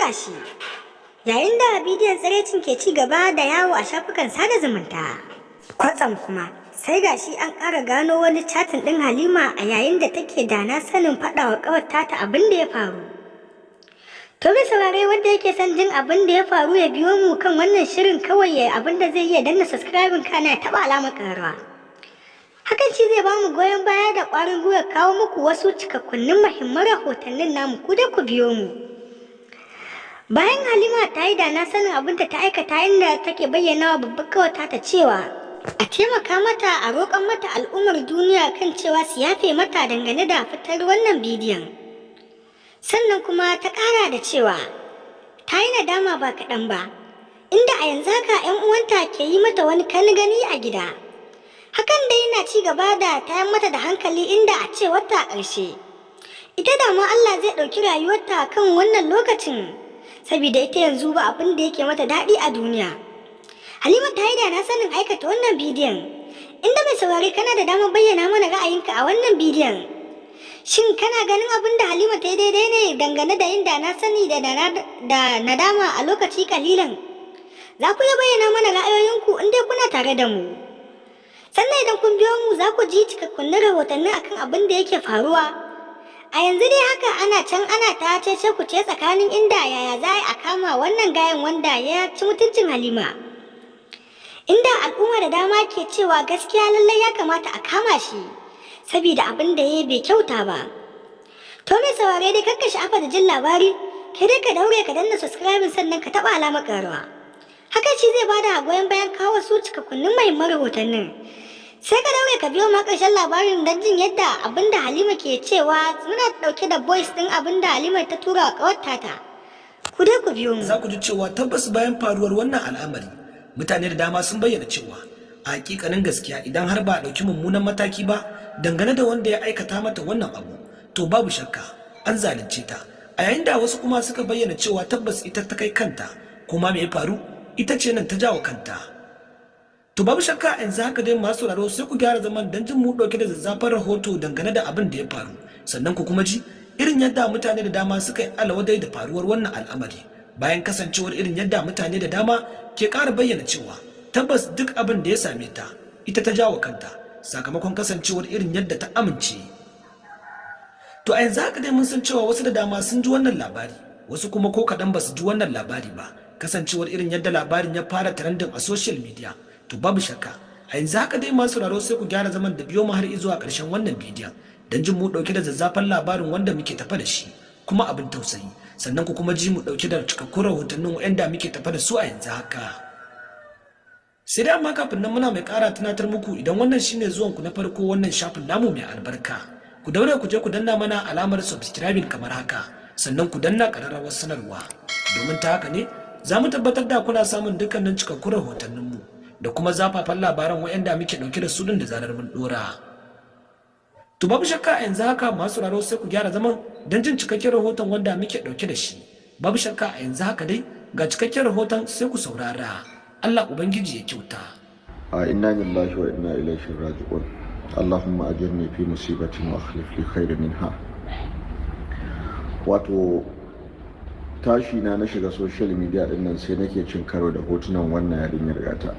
miƙa shi. Yayin da bidiyon tsirecin ke ci gaba da yawo a shafukan sada zumunta. Kwatsam kuma sai gashi an ƙara gano wani chatting ɗin Halima a yayin da take da na sanin faɗa wa ƙawar tata abin da ya faru. To mai saurare, wanda yake son jin abin da ya faru, ya biyo mu kan wannan shirin. Kawai ya abin da zai iya danna subscribing, kana ya taɓa alamar ƙararrawa. Hakan shi zai bamu goyon baya da ƙwarin gwiwa kawo muku wasu cikakkunnin muhimman rahotannin namu. Ku da ku biyo mu. Bayan Halima ta yi da na sanin abin da ta aikata, inda take bayyana wa babbar ƙawarta ta cewa a taimaka mata, a roƙon mata al'ummar duniya kan cewa su yafe mata dangane da fitar wannan bidiyon. Sannan kuma ta ƙara da cewa ta yi nadama ba kaɗan ba, inda a yanzu haka 'yan uwanta ke yi mata wani kan gani a gida. Hakan dai yana ci gaba da tayar mata da hankali, inda a ce wata ƙarshe ita da ma Allah zai ɗauki rayuwarta kan wannan lokacin, saboda ita yanzu ba abin da yake mata daɗi a duniya. Halima ta yi da na sanin aikata wannan bidiyon, inda mai saurari kana da damar bayyana mana ra'ayinka a wannan bidiyon. Shin kana ganin abin da Halima ta yi daidai ne dangane da yin da na sani da nadama a lokaci kalilan? Za ku iya bayyana mana ra'ayoyinku in dai kuna tare da mu. Sannan idan kun biyo mu, za ku ji cikakkunnin rahotanni akan abin da yake faruwa. A yanzu dai haka ana can ana ta cece ku ce tsakanin inda yaya za a kama wannan gayan wanda ya ci mutuncin Halima, inda al'umma da dama ke cewa gaskiya lallai ya kamata a kama shi, saboda abin da ya bai kyauta ba. To mai saurare dai, kakka sha'afa da jin labari, kai dai ka daure ka danna subscribing, sannan ka taɓa alamar ƙararrawa. Hakan shi zai bada goyon bayan kawo su cikakkunnin muhimman rahotannin. Sai ka daure ka biyo ma ƙarshen labarin don jin yadda abin da Halima ke cewa. Muna ɗauke da voice ɗin abin da Halima ta tura wa ƙawarta ta. Ku dai ku biyo mu. Za ku ji cewa tabbas bayan faruwar wannan al'amari, mutane da dama sun bayyana cewa a hakikanin gaskiya, idan har ba a ɗauki mummunan mataki ba dangane da wanda ya aikata mata wannan abu, to babu shakka an zalunce ta. A yayin da wasu kuma suka bayyana cewa tabbas ita ta kai kanta, kuma me ya faru, ita ce nan ta jawo kanta. To babu shakka yanzu haka dai, masu sauraro, sai ku gyara zaman don jin mu ɗauke da zazzafan rahoto dangane da abin da ya faru, sannan ku kuma ji irin yadda mutane da dama suka yi alawadai da faruwar wannan al'amari, bayan kasancewar irin yadda mutane da dama ke ƙara bayyana cewa tabbas duk abin da ya same ta, ita ta jawo kanta, sakamakon kasancewar irin yadda ta amince. To a yanzu haka dai mun san cewa wasu da dama sun ji wannan labari, wasu kuma ko kaɗan ba su ji wannan labari ba, kasancewar irin yadda labarin ya fara trending a social media. To babu shakka a yanzu haka dai, masu sauraro, sai ku gyara zaman da biyo mu har zuwa ƙarshen wannan bidiyon don jin mu ɗauke da zazzafan labarin wanda muke tafa da shi, kuma abin tausayi, sannan ku kuma ji mu ɗauke da cikakkun rahotannin waɗanda muke tafa da su a yanzu haka. Sai dai amma kafin nan, muna mai ƙara tunatar muku, idan wannan shine zuwan ku na farko wannan shafin namu mai albarka, ku daure ku je ku danna mana alamar subscribing kamar haka, sannan ku danna ƙararrawar sanarwa, domin ta haka ne za mu tabbatar da kuna samun dukkanin cikakkun rahotanninmu da kuma zafafan labaran waɗanda muke ɗauke da su ɗin da zarar mun ɗora. To babu shakka yanzu haka, masu sauraro, sai ku gyara zaman don jin cikakken rahoton wanda muke ɗauke da shi. Babu shakka a yanzu haka dai ga cikakken rahoton, sai ku saurara. Allah Ubangiji ya kyauta. A inna lillahi wa inna ilaihi raji'un. Allahumma ajirni fi musibati wa akhlif li khairan minha. Wato tashi na na shiga social media din nan, sai nake cin karo da hotunan wannan yarinyar. Gata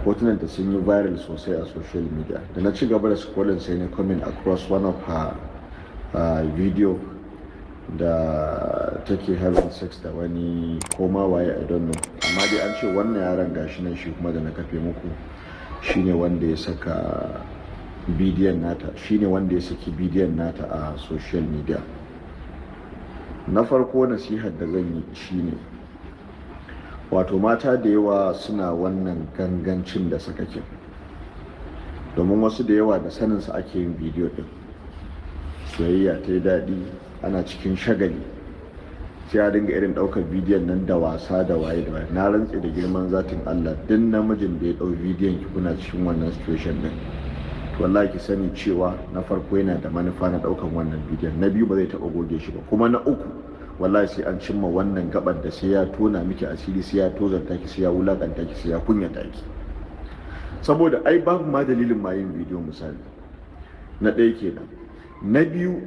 hotunan ta sun yi viral sosai a social media. Da na ci gaba da scrolling, sai na coming across one of her video da take having sex da wani koma waye, I don't know, amma dai an ce wannan yaron gashi nan, shi kuma da na kafe muku, shine wanda ya saka bidiyon nata, shine wanda ya saki bidiyon nata a social media. Na farko, nasihar da zan yi shine, wato mata da yawa suna wannan gangancin da sakakin, domin wasu da yawa da saninsa ake yin bidiyo din. Soyayya ta yi daɗi, ana cikin shagali, sai a dinga irin ɗaukar bidiyon nan da wasa da waye da waye. Na rantse da girman zatin Allah, duk namijin da ya ɗau bidiyon ki kuna cikin wannan situation din, to wallahi ki sani cewa na farko yana da manufa na ɗaukan wannan bidiyon, na biyu ba zai taɓa goge shi ba, kuma na uku wallahi sai an cimma wannan gabar da sai ya tona miki asiri, sai ya tozarta ki, sai ya wulakanta ki, sai ya kunyata ki. Saboda ai babu ma dalilin ma yin bidiyo misali. Na ɗaya kenan. Na biyu,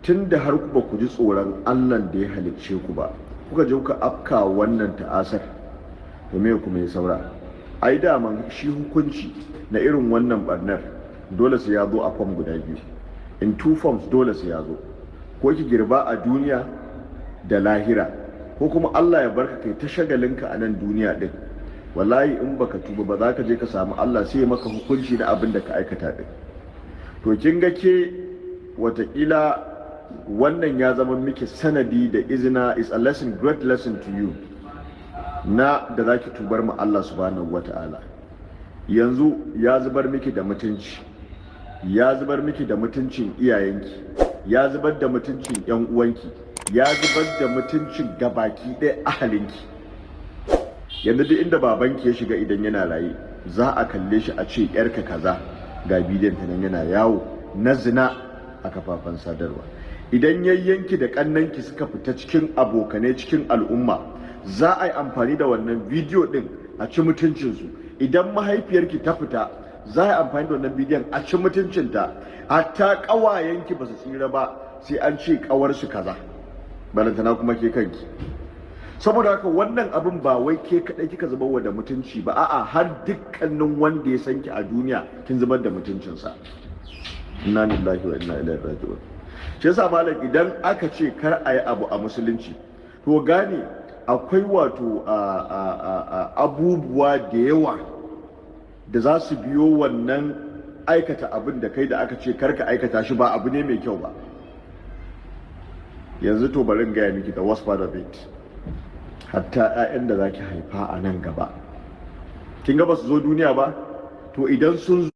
Tun da har ba ku ji tsoron Allah da ya halicce ku ba, kuka je kuka afka wannan ta'asar, to me kuma ya saura? Ai daman shi hukunci na irin wannan barnar dole sai ya zo a form guda biyu, in two forms. Dole sai ya zo, ko ki girba a duniya da lahira, ko kuma Allah ya barka kai ta shagalinka a nan duniya din. Wallahi in baka tuba ba, za ka je ka samu Allah, sai ya maka hukunci na abin da ka aikata din. To kin ga ke watakila wannan ya zama miki sanadi da izina, is a lesson, great lesson to you, na da zaki tubar ma Allah Subhanahu wata'ala. Yanzu ya zubar miki da mutunci, ya zubar miki da mutuncin iyayenki, ya zubar da mutuncin yan uwanki, ya zubar da mutuncin gabaki ɗaya ahalinki. Yanzu duk inda babanki ya shiga idan yana raye, za a kalle shi a ce yarka kaza, ga bidiyon ta nan yana yawo na zina a kafafen sadarwa. Idan yayyanki da kannanki suka fita cikin abokanai, cikin al'umma, za a yi amfani da wannan bidiyo din a ci mutuncinsu. Idan mahaifiyarki ta fita, za a yi amfani da wannan bidiyon a ci mutuncinta. Hatta ƙawayenki ba su tsira ba, sai an ce ƙawarsu kaza, balantana kuma ke kanki. Saboda haka wannan abin ba wai ke kaɗai kika zubar wa da mutunci ba, a'a, har dukkanin wanda ya san ki a duniya kin zubar da mutuncinsa. Inna lillahi wa inna ilaihi raji'un. Shi yasa, malam, idan aka ce kar a yi abu a musulunci, to gane akwai wato abubuwa da yawa da za su biyo wannan aikata abin da kai da aka ce kar ka aikata shi ba abu ne mai kyau ba. Yanzu to bari in gaya miki the worst part of it: hatta 'ya'yan da zaki haifa a nan gaba, kin ga ba su zo duniya ba, to idan sun